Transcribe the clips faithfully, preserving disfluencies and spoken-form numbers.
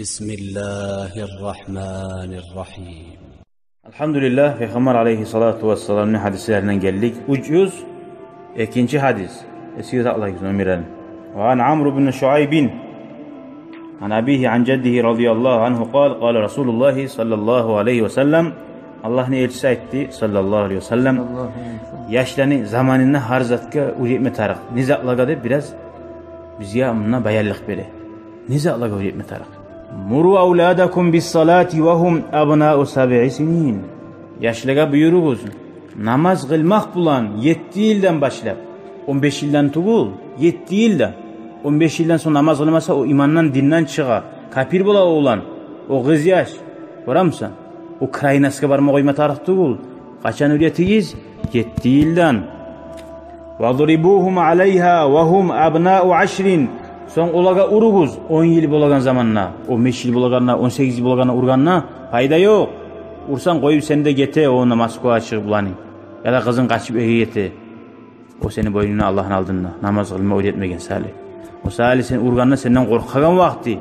بسم الله الرحمن الرحيم. Алгьамдулиллагь, Пайхаммар алайгьиссалату вассаламны гьадислеринден гелдик. Уьч юз экинчи гьадис. Эсигизде сакълайгъыз номерлерин. وعن عمرو بن شعيب عن أبيه عن جده رضي الله عنه قال: قال رسول الله صلى الله عليه وسلم. Аллагьны элчиси айтды, саллаллагьу алайгьи ва саллам, яшланы заманында гьар затгъа уьйретме тарыкъ. Не затлагъа деп бираз бизге мунда баянлыкъ бере. Не затлагъа уьйретме тарыкъ? مروا أولادكم بالصلاة وهم أبناء سبع سنين. Яшлагъа буюругъуз намаз къылмакъ булан етти йылдан башлап. Он беш йылдан тюгюл, етти йылдан. Он беш йылдан сонг намаз къылмаса, о имандан, динден чыгъа. Капир бола о улан, о къыз яш. Гёремисен? О крайностгъа барма къойма тарыкъ тюгюл. Къачан уьйретигиз? Етти йылдан. واضربوهم عليها وهم أبناء عشر. Сонг олагъа уругъуз он йыл болагъан заманда, он беш йыл болагъанда, он сегиз йыл болагъанда ургъанда пайда ёкъ. Урсанг, къоюп сени де гете, о намаз къыла чыгъып буланы. Яда къызынг къачып эге гете. О сени бойнунга Аллагьны алдында намаз къылма уьйретмеген саялы. О саялы сен ургъанда сенден къоркъагъан вакъти,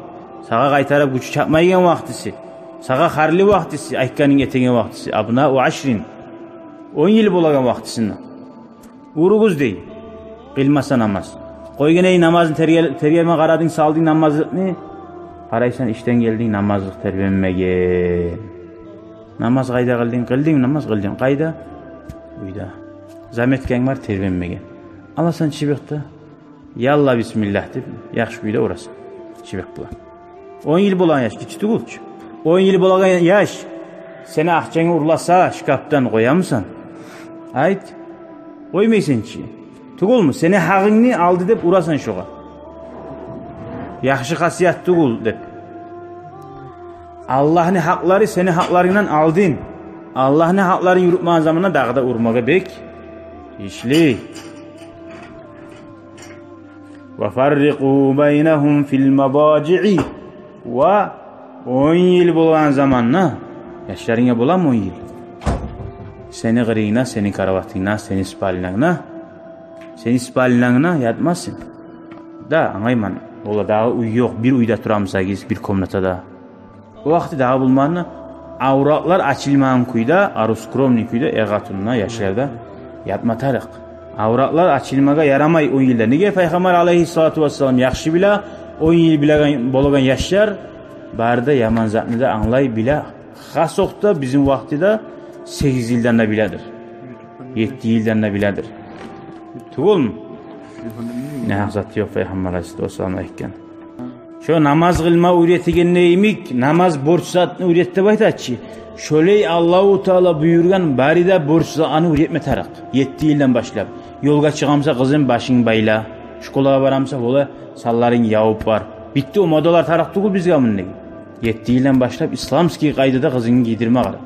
сагъа къайтарып гючю чатмайгъан вакътиси, сагъа гьарли вакътиси, айтгъанынг этеген вакътиси. أبناء عشر. Он йыл болагъан вакътисинде. Уругъуз дей. Къылмаса намаз. Къойгъан эй намазны, тергел-, тергелме къарадынг, салдынг намазлыкъны. Къарайсан, ишден гелдинг, намазлыкъ тербенмеген. Намаз къайда къылдынг? Къылдынг намаз, къылдынг. Къайда? Уьйде. Заметканг бар, тербенмеген. Аласан чыбыкъ да, ялла бисмиллагь деп, яхшы кюйде урасан чыбыкъ булан. Он йыл болагъан яш, гиччи тюгюл чю. Он йыл болагъан яш сени акъчангны урласа, шкапдан къоямысан? Айт. Къоймайсан чы. Тюгюлмю? Сени гьакъынгны алды деп урасан шогъар. Яхшы хасият тюгюл деп. Аллагьны гьакълары сени гьакъларынгдан алдын. Аллагьны гьакъларын юрютмеген заманда дагъы да урмагъа бек тийишли. وفرقوا بينهم في المضاجع. Ва он йыл болгъан заманда, яшларынга боламы он йыл? Сени къырыйынгда, сени караватынгда, сени спальнянгда, сени спальнянгда ятмасын. Да, англайман, олар дагъы уьй ёкъ, бир уьйде турамысагъыз, бир комнатада. О вакъти дагъы болмагъанда, авратлар ачылмагъан кюйде, ару скромный кюйде, эр-къатунда, яшларда ятма тарыкъ. Авратлар ачылмагъа ярамай он йылда. Неге? Пайхаммар алайгьиссалату вассалам яхшы биле, он йыл билеген, болагъан яшлар бары да яман затны да англай, биле. Хас окъда бизин вакътиде сегиз йылдан да биледир. Етти йылдан да биледир. Тюгюлмю? Не гьакъ зат ёкъ, Пайхаммар алайгьиссалату вассалам айтгъан. Шо намаз къылма уьйретегенде йимик, намаз борч затны уьйрет деп айта чы. Шолай Аллагьу Таала буюргъан бары да борч затны уьйретме тарыкъ. Етти йылдан башлап. Ёлгъа чыгъамса, къызым, башынгны байла. Школагъа барамса, бола, санларынгны ябып бар. Битди, о модалар тарыкъ тюгюл бизге мунда. Етти йылдан башлап исламский къайдада къызынгны гийдирме къара.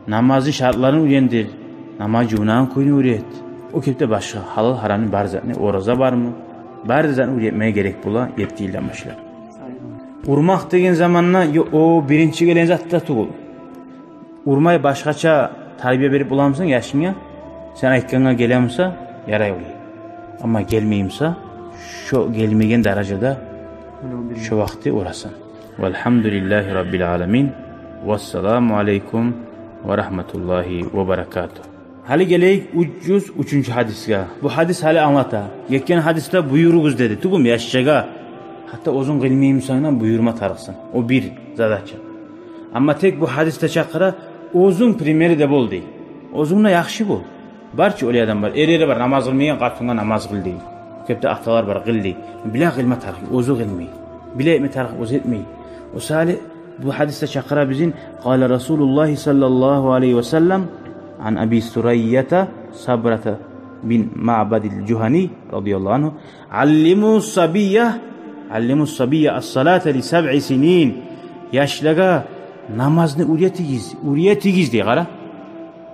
Намазны шартларын уьйрендир. Намаз жувунагъан кюйню уьйрет. О кепде башгъа гьалал-гьарамны бар затны, ораза бармы? Бары да затны уьйретмеге герек бола етти йылдан башлап. Урмакъ деген заманда, ё-, о биринчи гелген зат да тюгюл. Урмай, башгъача тарбия берип боламысан яшынга? Сен айтгъангъа гелемиса, ярай олай. Амма гелмеймиса, шо гелмеген даражада шо вакъти урасан. والحمد لله رب العالمين. والسلام عليكم ورحمة الله وبركاته. Гьали гелейик уьч юз уьчюнчю гьадисге. Бу гьадис гьали англата. Гетген гьадисде буюругъуз деди. Тюгюлмю, яшчагъа? Гьатта оьзюнг къылмаймысан да буюрма тарыкъсан. О бир задача. Амма тек бу гьадисде чакъыра, оьзюнг пример де бол дей. Оьзюнг де яхшы бол. Бар чы олай адамлар, эрлери бар, намаз къылмайгъан, къатынгъа намаз къыл дей. Кепде аталар бар, къыл дей. Биле къылма тарыкъ, оьзю къылмай. Биле этме тарыкъ, оьзю этмей. О саялы бу гьадисде чакъыра бизин: قال رسول الله صلى الله عليه وسلم عن أبي سرية صبرة بن معبد الجهني رضي الله عنه: علموا الصبي، علموا الصبي الصلاة لسبع سنين. Яшлагъа намазны уьйретигиз, уьйретигиз дей, къара.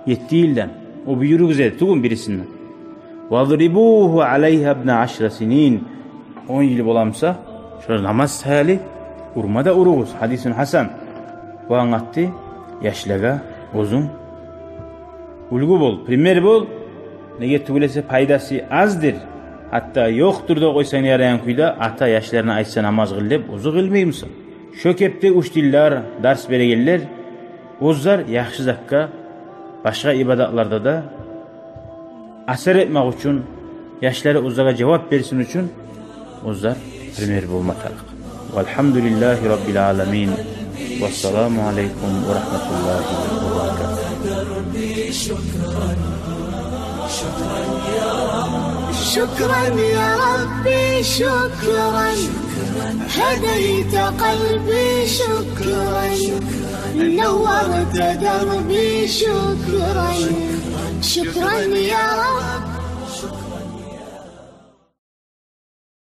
Етти йылдан. О буюругъуз эди, тюгюлмю, бирисинден. واضربوه عليها ابن عشر سنين. Он йыл боламыса, шо намаз саялы урма да уругъуз. حديث حسن. Бу англатды, яшлагъа оьзюнг уьлгю бол, пример бол. Неге тюгюл эсе пайдасы аздыр. Гьатта ёкъдур деп къойсанг ярайгъан кюйде, ата яшларына айтса намаз къыл деп, оьзю къылмаймыса. Шо кепде учительлер, дарс берегенлер оьзлер яхшы затгъа, башгъа ибадатларда да асар этмек учун, яшлары оьзлеге жавап берсин учун оьзлер пример болма тарыкъ. Валгьамдулиллагьи раббил аламин. Вассаламу алейкум ва рагьматуллагьи ва баракатугь. شكرا يا ربي، شكرا. هديت قلبي، شكرا. نورت دربي، شكرا. شكرا يا رب.